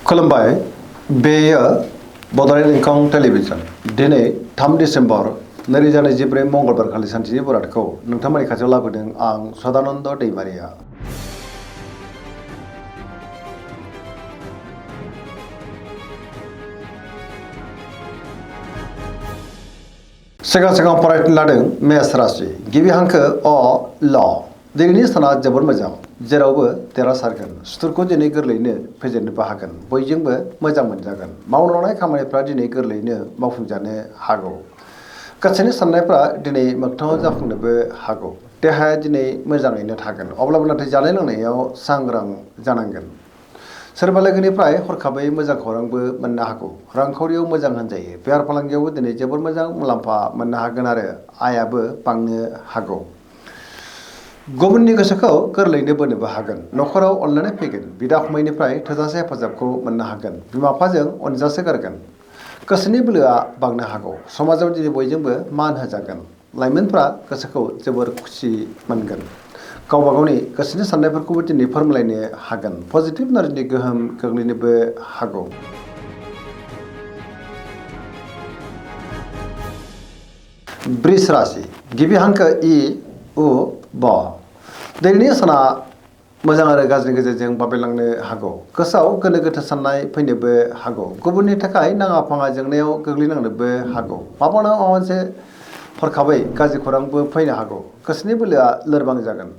खुलुमबाय बेयो बड'लेण्ड इंखं टेलिभिजन दिनै 3 डिसेम्बर 2024 मंगलबार खालि सानसेनि बरादखौ नोंथांमोननि खाथियाव लाबोदों आं सदानन्द दैमारिया। सिगां फरायनो लादों मेष राशि गिबि हांखो अ ल दिनैनि साना जोबोर मोजां जेरावबो देरहासारगोन सुथुरखौ दिनै गोरलैयैनो फेजेननोबो हागोन बयजोंबो मोजां मोनजागोन मावनो लानाय खामानिफ्रा दिनै गोरलैयैनो मावफुंजानो हागौ गोसोनि साननायफ्रा दिनै मोगथाङाव जाफुंनोबो हागौ देहाया दिनै मोजाङैनो थागोन अब्लाबो नाथाय जानाय लोंनायाव सांग्रां जानांगोन सोरबा लोगोनिफ्राय हरखाबै मोजां खौरांबो मोननो हागौ रांखावरियाव मोजां होनजायो बेफार फालांगियावबो दिनै जोबोर मोजां मुलाम्फा मोननो हागोन आरो आयाबो बांनो हागौ गुबुननि गोसोखौ गोरलैयैनो बोनोबो हागोन नखराव अनलायनाय फैगोन बिदा फंबायनिफ्राय थोजासे हेफाजाबखौ मोननो हागोन बिमा बिफाजों अनजासो गारगोन गोसोनि बोलोआ बांनो हागौ समाजाव दिनै बयजोंबो मान होजागोन लाइमोनफ्रा गोसोखौ जोबोर खुसि मोनगोन गावबा गावनि गोसोनि साननायफोरखौबो दिनै फोरमायलायनो हागोन पजिटिभ एनार्जिनि गोहोम गोग्लैनोबो हागौ वृष राशि गिबि हांखो इ उ ब दिनैनि साना मोजां आरो गाज्रिनि गेजेरजों बाबेलांनो हागौ गोसोआव गोनो गोथो साननाय फैनोबो हागौ गुबुननि थाखाय नाङा फाङा जेंनायाव गोग्लैनांनोबो हागौ माबा मोनसे हरखाबै गाज्रि खौरांबो फैनो हागौ गोसोनि बोलोआ लोरबां जागोन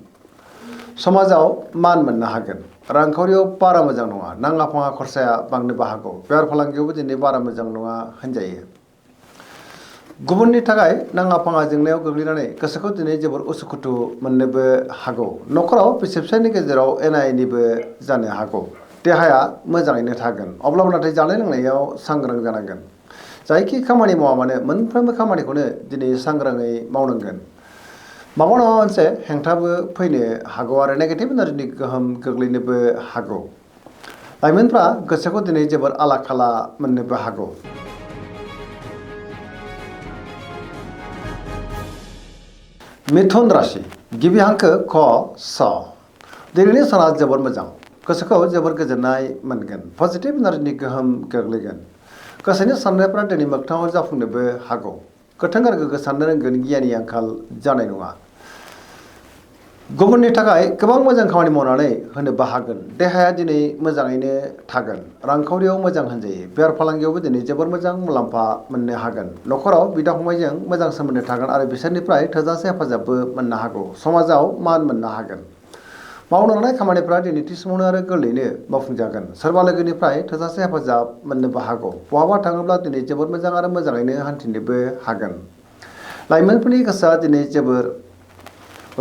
समाजाव मान मोननो हागोन रांखावरियाव बारा मोजां नङा नाङा फाङा खरसाया बांनोबो हागौ बेफार फालांगियावबो दिनै बारा मोजां नङा होनजायो गुबुननि थाखाय नाङा फाङा जेंनायाव गोग्लैनानै गोसोखौ दिनै जोबोर उसुखुथु मोननोबो हागौ नखराव बिसि फिसायनि गेजेराव एना एनिबो जानो हागौ देहाया मोजाङैनो थागोन अब्लाबो नाथाय जानाय लोंनायाव सांग्रां जानांगोन जायखि खामानि मावा मानो मोनफ्रोमबो खामानिखौनो दिनै सांग्राङै मावनांगोन माबा नङा मोनसे हेंथाबो फैनो हागौ आरो नेगेटिभ एनार्जिनि गोहोम गोग्लैनोबो हागौ लाइमोनफ्रा गोसोखौ दिनै जोबोर आला खाला मोननोबो हागौ मिथुन राशि गिबि हांखो ख स दिनैनि साना जोबोर मोजां गोसोखौ जोबोर गोजोननाय मोनगोन पजिटिभ एनार्जिनि गोहोम गोग्लैगोन गोसोनि साननायफ्रा दिनै मोगथाङाव जाफुंनोबो हागौ गोथों आरो गोग्गो साननो रोंगोन गियाननि आंखाल जानाय नङा गुबुननि थाखाय गोबां मोजां खामानि मावनानै होनोबो हागोन देहाया दिनै मोजाङैनो थागोन रांखावरियाव मोजां होनजायो बेफार फालांगियावबो दिनै जोबोर मोजां मुलाम्फा मोननो हागोन नखराव बिदा फंबायजों मोजां सोमोन्दो थागोन आरो बिसोरनिफ्राय थोजासे हेफाजाबबो मोननो हागौ समाजाव मान मोननो हागोन मावनो लानाय खामानिफ्रा दिनै थि समावनो आरो गोरलैयैनो मावफुंजागोन सोरबा लोगोनिफ्राय थोजासे हेफाजाब मोननोबो हागौ बहाबा थाङोब्ला दिनै जोबोर मोजां आरो मोजाङैनो हान्थिनोबो हागोन लाइमोनफोरनि गोसोआ दिनै जोबोर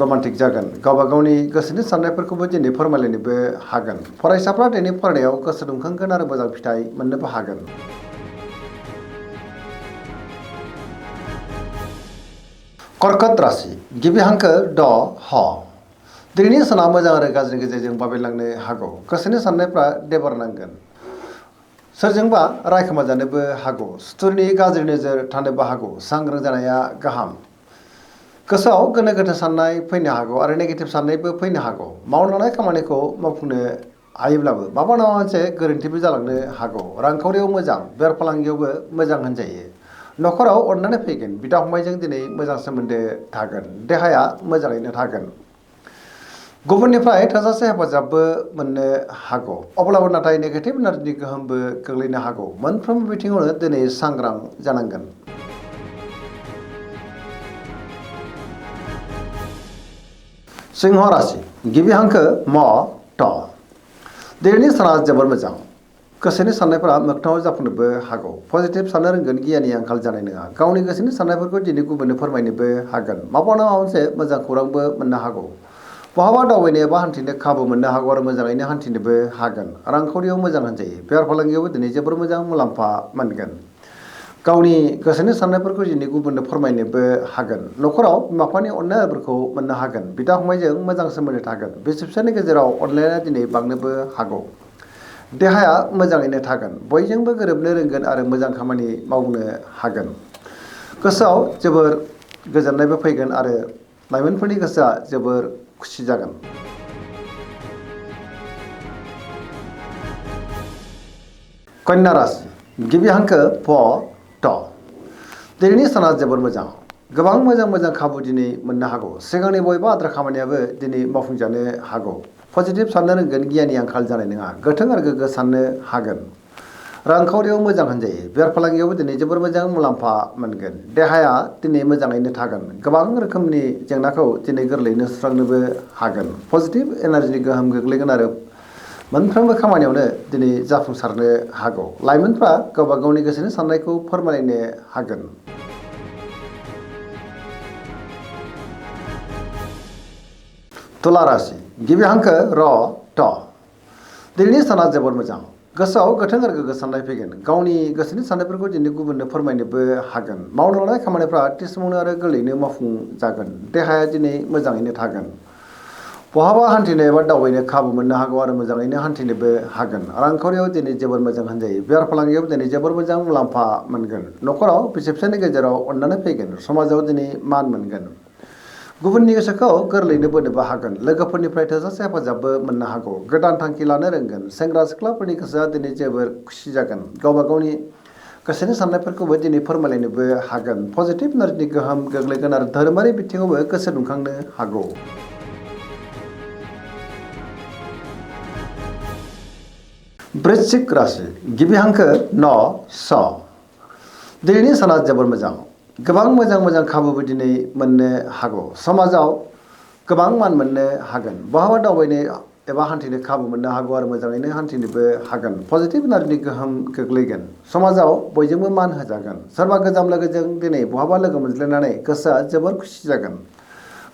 रमान्टिक जागोन गावबा गावनि गोसोनि साननायफोरखौबो दिनै फोरमायलायनोबो हागोन फरायसाफ्रा दिनै फरायनायाव गोसो दुंखांगोन आरो मोजां फिथाइ मोननोबो हागोन कर्कट राशि गिबि हांखो ड ह दिनैनि साना मोजां आरो गाज्रिनि गेजेरजों बाबेलांनो हागौ गोसोनि साननायफ्रा देबार नांगोन सोरजोंबा रायखोमा जानोबो हागौ सुथुरनि गाज्रि नोजोर थानोबो हागौ सांग्रां जानाया गाहाम गोसोआव गोनो गोथो साननाय फैनो हागौ आरो नेगेटिभ साननायबो फैनो हागौ मावनो लानाय खामानिखौ मावफुंनो हायोब्लाबो माबा नङा मोनसे गोरोन्थिबो जालांनो हागौ रांखावरियाव मोजां बेफार फालांगियावबो मोजां होनजायो नखराव अननानै फैगोन बिदा फंबायजों दिनै मोजां सोमोन्दो थागोन देहाया मोजाङैनो थागोन गुबुननिफ्राय थोजासे हेफाजाबबो मोननो हागौ अब्लाबो नाथाय नेगेटिभ एनार्जिनि गोहोमबो गोग्लैनो हागौ मोनफ्रोमबो बिथिङावनो दिनै सांग्रां जानांगोन सिंह राशि गिबि हांखो म ट दिनैनि साना जोबोर मोजां गोसोनि साननायफोरा मोगथाङाव जाफुंनोबो हागौ पजिटिभ साननो रोंगोन गियाननि आंखाल जानाय नङा गावनि गोसोनि साननायफोरखौ दिनै गुबुननो फोरमायनोबो हागोन माबा नङा मोनसे मोजां खौरांबो मोननो हागौ बहाबा दावबायनो एबा हान्थिनो खाबु मोननो हागौ आरो मोजाङैनो हान्थिनोबो हागोन रांखावरियाव मोजां होनजायो बेफार फालांगियावबो दिनै जोबोर मोजां मुलाम्फा मोनगोन गावनि गोसोनि साननायफोरखौ दिनै गुबुननो फोरमायनोबो हागोन नखराव बिमा बिफानि अननायफोरखौ मोननो हागोन बिदा फंबायजों मोजां सोमोन्दो थागोन बिसि फिसायनि गेजेराव अनलायनाया दिनै बांनोबो हागौ देहाया मोजाङैनो थागोन बयजोंबो गोरोबनो रोंगोन आरो मोजां खामानि मावनो हागोन गोसोआव जोबोर गोजोननायबो फैगोन आरो लाइमोनफोरनि गोसोआ जोबोर खुसि जागोन कन्या राशि गिबि हांखो प ट दिनैनि साना जोबोर मोजां गोबां मोजां खाबु दिनै मोननो हागौ सिगांनि बयबो आद्रा खामानियाबो दिनै मावफुंजानो हागौ पजिटिभ साननो रोंगोन गियाननि आंखाल जानाय नङा गोथों आरो गोग्गो साननो हागोन रांखावरियाव मोजां होनजायो बेफार फालांगियावबो दिनै जोबोर मोजां मुलाम्फा मोनगोन देहाया दिनै मोजाङैनो थागोन गोबां रोखोमनि जेंनाखौ दिनै गोरलैयैनो सुस्रांनोबो हागोन पजिटिभ एनार्जिनि गोहोम गोग्लैगोन आरो मोनफ्रोमबो खामानियावनो दिनै जाफुंसारनो हागौ लाइमोनफ्रा गावबा गावनि गोसोनि साननायखौ फोरमायनो हागोन तुला राशि गिबि हांखो र ट दिनैनि साना जोबोर मोजां गोसोआव गोथों आरो गोग्गो साननाय फैगोन गावनि गोसोनि साननायफोरखौ दिनै गुबुननो फोरमायनोबो हागोन मावनो लानाय खामानिफ्रा थि समावनो आरो गोरलैयैनो मावफुंजागोन देहाया दिनै मोजाङैनो थागोन बहाबा हान्थिनो एबा दावबायनो खाबु मोननो हागौ आरो मोजाङैनो हान्थिनोबो हागोन रांखावरियाव दिनै जोबोर मोजां होनजायो बेफार फालांगियाव दिनै जोबोर मोजां मुलाम्फा मोनगोन न'खराव बिसि फिसायनि गेजेराव अननानै फैगोन समाजाव दिनै मान मोनगोन गुबुननि गोसोखौ गोरलैयैनो बोनोबो हागोन लोगोफोरनिफ्राय थोजासे हेफाजाबबो मोननो हागौ गोदान थांखि लानो रोंगोन सेंग्रा सिख्लाफोरनि गोसोआ दिनै जोबोर खुसि जागोन गावबा गावनि गोसोनि साननायफोरखौबो दिनै फोरमायलायनोबो हागोन पजिटिभ एनार्जिनि गोहोम गोग्लैगोन आरो धोरोमारि बिथिङावबो गोसो दुंखांनो हागौ वृश्चिक राशि गिबि हांखो न स दिनैनि साना जोबोर मोजां गोबां मोजां खाबुबो दिनै मोननो हागौ समाजाव गोबां मान मोननो हागोन बहाबा दावबायनो एबा हान्थिनो खाबु मोननो हागौ आरो मोजाङैनो हान्थिनोबो हागोन पजिटिभ एनार्जिनि गोहोम गोग्लैगोन समाजाव बयजोंबो मान होजागोन सोरबा गोजाम लोगोजों दिनै बहाबा लोगो मोनज्लायनानै गोसोआ जोबोर खुसि जागोन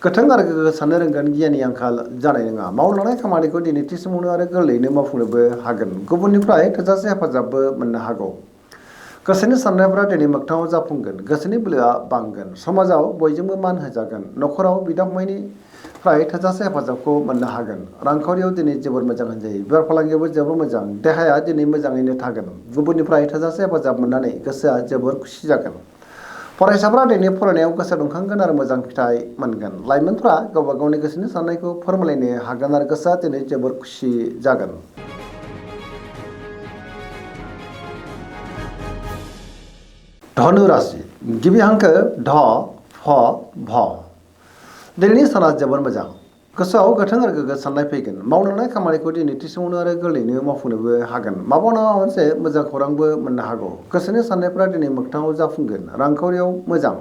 गोथों आरो गोग्गो साननो रोंगोन गियाननि आंखाल जानाय नङा मावनो लानाय खामानिखौ दिनै थि समावनो आरो गोरलैयैनो मावफुंनोबो हागोन गुबुननिफ्राय थोजासे हेफाजाबबो मोननो हागौ गोसोनि साननायफ्रा दिनै मोगथाङाव जाफुंगोन गोसोनि बोलोआ बांगोन समाजाव बयजोंबो मान होजागोन न'खराव बिदा फंबायनिफ्राय थोजासे हेफाजाबखौ मोननो हागोन रांखावरियाव दिनै जोबोर मोजां होनजायो बेफार फालांगियावबो जोबोर मोजां देहाया दिनै मोजाङैनो थागोन गुबुननिफ्राय थोजासे हेफाजाब मोननानै गोसोआ जोबोर खुसि जागोन फरायसाफ्रा दिनै फरायनायाव गोसो दुंखांगोन आरो मोजां फिथाइ मोनगोन लाइमोनफ्रा गावबा गावनि गोसोनि साननायखौ फोरमायलायनो हागोन आरो गोसोआ दिनै जोबोर खुसि जागोन धनु राशि गिबि हांखो ध फ भ दिनैनि साना जोबोर मोजां गोसोआव गोथों आरो गोग्गो साननाय फैगोन मावनो लानाय खामानिखौ दिनै थि समावनो आरो गोरलैयैनो मावफुंनोबो हागोन माबा नङा मोनसे मोजां खौरांबो मोननो हागौ गोसोनि साननायफ्रा दिनै मोगथाङाव जाफुंगोन रांखावरियाव मोजां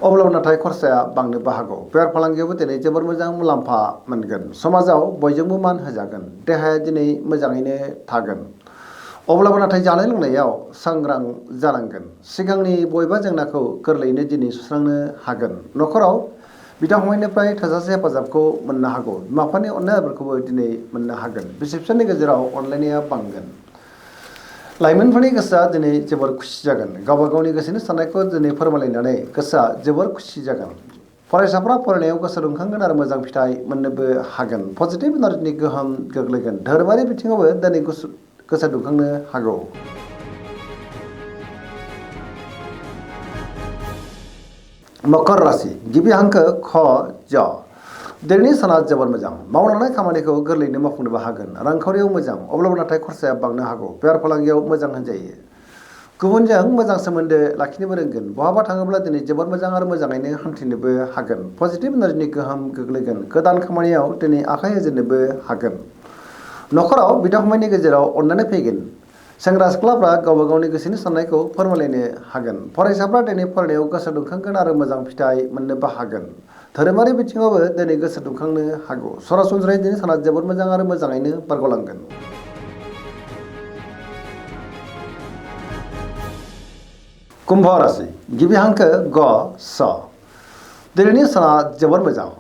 अब्लाबो नाथाय खरसाया बांनोबो हागौ बेफार फालांगियावबो दिनै जोबोर मोजां मुलाम्फा मोनगोन समाजाव बयजोंबो मान होजागोन देहाया दिनै मोजाङैनो थागोन अब्लाबो नाथाय जानाय लोंनायाव सांग्रां जानांगोन सिगांनि बबेबा जेंनाखौ गोरलैयैनो दिनै सुस्रांनो हागोन न'खराव बिदा फंबायनिफ्राय थोजासे हेफाजाबखौ मोननो हागौ बिमा बिफानि अननायफोरखौबो दिनै मोननो हागोन बिसि फिसायनि गेजेराव अनलायनाया बांगोन लाइमोनफोरनि गोसोआ दिनै जोबोर खुसि जागोन गावबा गावनि गोसोनि साननायखौ दिनै फोरमायलायनानै गोसोआ जोबोर खुसि जागोन फरायसाफ्रा फरायनायाव गोसो दुंखांगोन आरो मोजां फिथाइ मोननोबो हागोन पजिटिभ एनार्जिनि गोहोम गोग्लैगोन धोरोमारि बिथिङावबो दिनै गोसो दुंखांनो हागौ मकर राशि गिबि हांखो ख ज दिनैनि साना जोबोर मोजां मावनो लानाय खामानिखौ गोरलैयैनो मावफुंनोबो हागोन रांखावरियाव मोजां अब्लाबो नाथाय खरसाया बांनो हागौ बेफार फालांगियाव मोजां होनजायो गुबुनजों मोजां सोमोन्दो लाखिनोबो रोंगोन बहाबा थाङोब्ला दिनै जोबोर मोजां आरो मोजाङैनो हान्थिनोबो हागोन पजिटिभ एनार्जिनि गोहोम गोग्लैगोन गोदान खामानियाव दिनै आखाइ होजेननोबो हागोन न'खराव बिदा फंबायनि गेजेराव अननानै फैगोन सेंग्रा सिख्लाफ्रा गावबा गावनि गोसोनि साननायखौ फोरमायलायनो हागोन फरायसाफ्रा दिनै फरायनायाव गोसो दुंखांगोन आरो मोजां फिथाइ मोननोबो हागोन धोरोमारि बिथिङावबो दिनै गोसो दुंखांनो हागौ सरासनस्रायै दिनै साना जोबोर मोजां आरो मोजाङैनो बारग'लांगोन कुम्भ राशि गिबि हांखो ग स दिनैनि साना जोबोर मोजां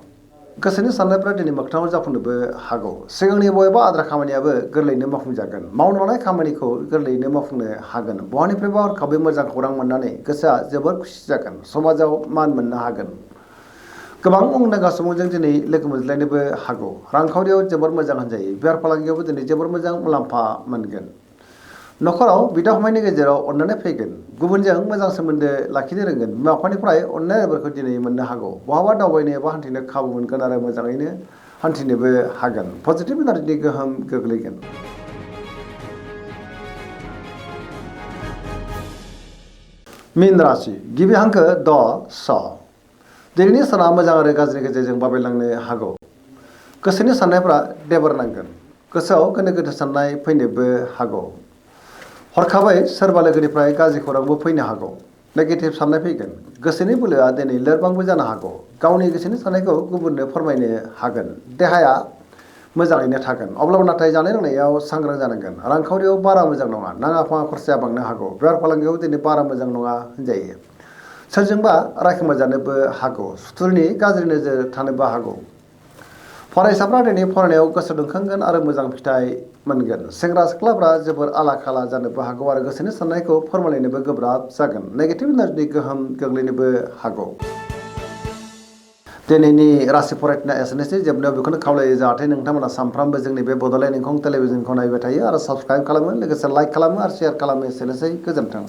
गोसोनि साननायफ्रा दिनै मोगथाङाव जाफुंनोबो हागौ सिगांनि बबेबा आद्रा खामानियाबो गोरलैयैनो मावफुंजागोन मावनो लानाय खामानिखौ गोरलैयैनो मावफुंनो हागोन बहानिफ्रायबा हरखाबै मोजां खौरां मोननानै गोसोआ जोबोर खुसि जागोन समाजाव मान मोननो हागोन गोबां मुंदांखा सुबुंजों दिनै लोगो मोनज्लायनोबो हागौ रांखावरियाव जोबोर मोजां होनजायो बेफार फालांगियावबो दिनै जोबोर मोजां मुलाम्फा मोनगोन न'खराव बिदा फंबायनि गेजेराव अननानै फैगोन गुबुनजों मोजां सोमोन्दो लाखिनो रोंगोन बिमा बिफानिफ्राय अननायफोरखौ दिनै मोननो हागौ बहाबा दावबायनो एबा हान्थिनो खाबु मोनगोन आरो मोजाङैनो हान्थिनोबो हागोन पजिटिभ एनार्जिनि गोहोम गोग्लैगोन मीन राशि गिबि हांखो द स दिनैनि साना मोजां आरो गाज्रिनि गेजेरजों बाबेलांनो हागौ गोसोनि साननायफ्रा देबर नांगोन गोसोआव गोनो गोथो साननाय फैनोबो हागौ हरखाबै सोरबा लोगोनिफ्राय गाज्रि खौरांबो फैनो हागौ नेगेटिभ साननाय फैगोन गोसोनि बोलोआ दिनै लोरबांबो जानो हागौ गावनि गोसोनि साननायखौ गुबुननो फोरमायनो हागोन देहाया मोजाङैनो थागोन अब्लाबो नाथाय जानाय लोंनायाव सांग्रां जानांगोन रांखावरियाव बारा मोजां नङा नाङा फाङा खरसाया बांनो हागौ बेफार फालांगियाव दिनै बारा मोजां नङा होनजायो सोरजोंबा रायखोमाजानोबो हागौ सुथुरनि गाज्रि नोजोर थानोबो हागौ फरायसाफ्रा दिनै फरायनायाव गोसो दुंखांगोन आरो मोजां फिथाइ मोनगोन सेंग्रा सिख्लाफ्रा जोबोर आला खाला जानोबो हागौ आरो गोसोनि साननायखौ फोरमायलायनोबो गोब्राब जागोन नेगेटिभ एनार्जिनि गोहोम गोग्लैनोबो हागौ दिनैनि राशि फरायथिना एसेनोसै जोबनायाव बेखौनो खावलायो जाहाथे नोंथांमोना सानफ्रामबो जोंनि बे बड'लेण्ड इंखं टेलिभिजनखौ नायबाय थायो आरो साबस्क्राइब खालामो लोगोसे लाइक खालामो आरो शेयार खालामो एसेनोसै गोजोन्थों।